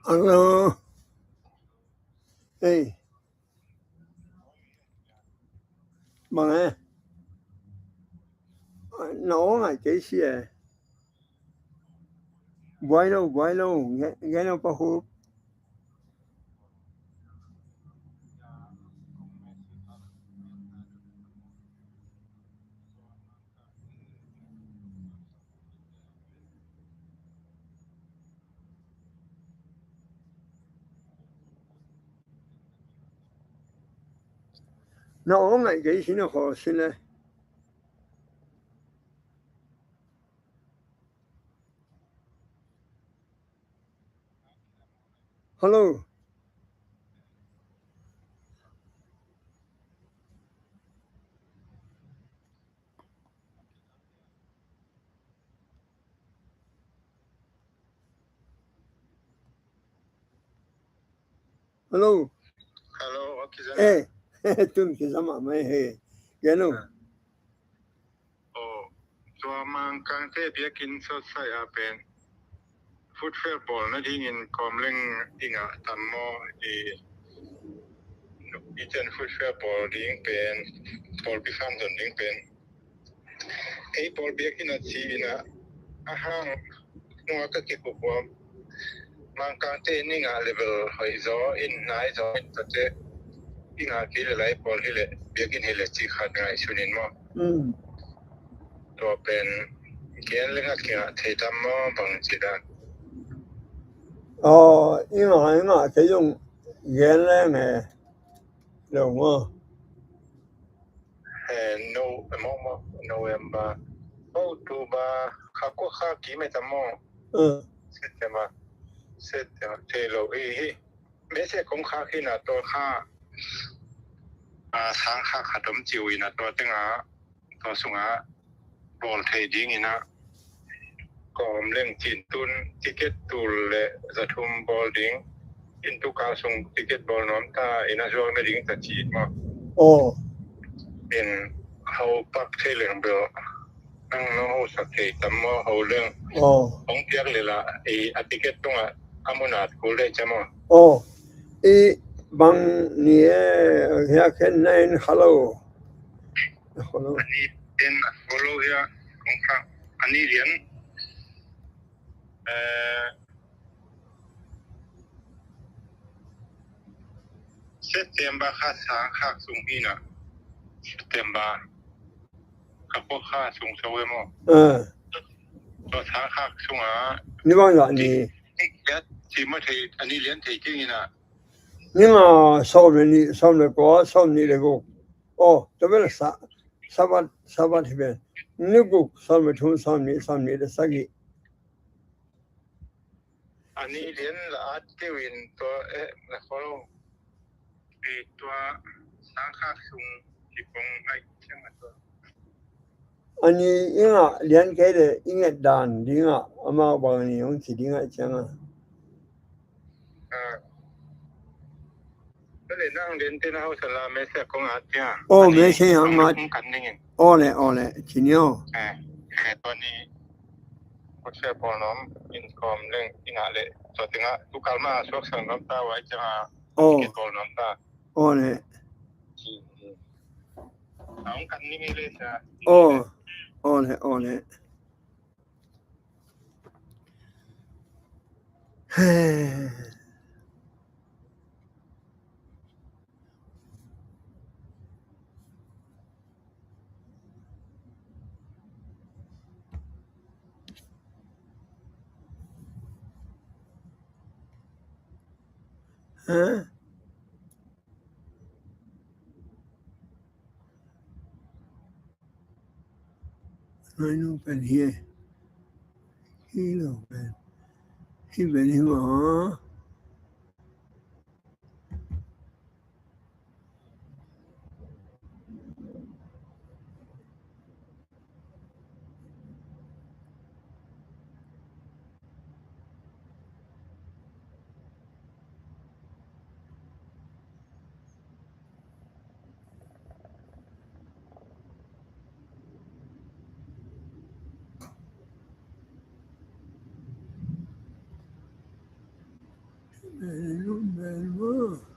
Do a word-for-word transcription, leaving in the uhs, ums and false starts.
Hello. Hey. Bang e? Na aw ngai kei si e. Guai lo, guai lo. Nge, nge lo pa hu. Na aw ngai kei si na khaw si le. Hello. Hello. Hello, okay, sir. Eh, tun kizama mai he. Geno. Oh, tua Mangkangte biakinn sawtsai a pen food fair bawlna dingin kawmleng i ngah tam maw? I, i ten food fair bawl ding pen, pawlpi kham zon ding pen ei pawl biakinn a ci ina a hang nunga ka kikup huam. Mangkangte ni ngah level hoih zaw in nai zaw in tate i ngah kei le lai pawl hi le biakinn hi le ci khat ngai sunin maw? Mm. Tua pen gen le ngat kingah thei tam maw bang ci dan? Aw, i ngah, i ngah kei zong gen le nge lo maw? Eh, no, eh, maw, maw, November, October, kha kua kha kim e tam maw? Uh. September, September, thei lo hi hi. Mese kong kha khi na tua kha, ah, sang kha kha tom ciu ina tua tenga, tua sunga, bawl thei ding ina, kawm leng cin tun ticket tul le za thum bawl ding. In tu kal sung ticket bawl nuam ta ina zuak na ding ta ci ma. Oh. In ho pak thei leng bel nang no ho sak thei tam maw ho leng. Oh. Hong piak le la i a ticket tunga a mun at kul dei ca maw? Oh. I bang ni e hia khen na in hello. Hello. Ani ten a follow hia kong kha ani lian. Eh, September kha sang khak sung hi na. September kha kua kha sung so e maw? Eh. Tua sang khak sung a. Ni bang ya ni. Ti, ti, ti ma thei ani lian thei king ina. Ni nga sawm le ni, sawm le kua, sawm ni le guk. Oh, tua bel sa, Sabat, Sabat hi bel. Ni guk, sawm le thum, sawm ni, sawm ni le sagih. Ani lian la at keu in tua, eh, na kholo. Tua sang khak sung kipong ai chiang a tua. Ani i ngah lian kei le i nget dan dingah amau bang ani hong ci dingah cianga. Ah. Kale nang lian te na hau sala mese kong at cia. Oh, mese yang mat. Kong kan dingin. Oh le, oh le, ci ni oh. Eh, eh, tua ni kose pawl nom in kom leng i ngah le. Tua tinga tu kalma suak sang nom ta wai cianga. Oh. Kit pawl nom ta. Oh le. Aung kan ni ngei le sa. Oh, oh le, oh le. Huh? Ngai nu pen hi e. Hi lo pen. Hi pen hi maw? Ei lum bel maw.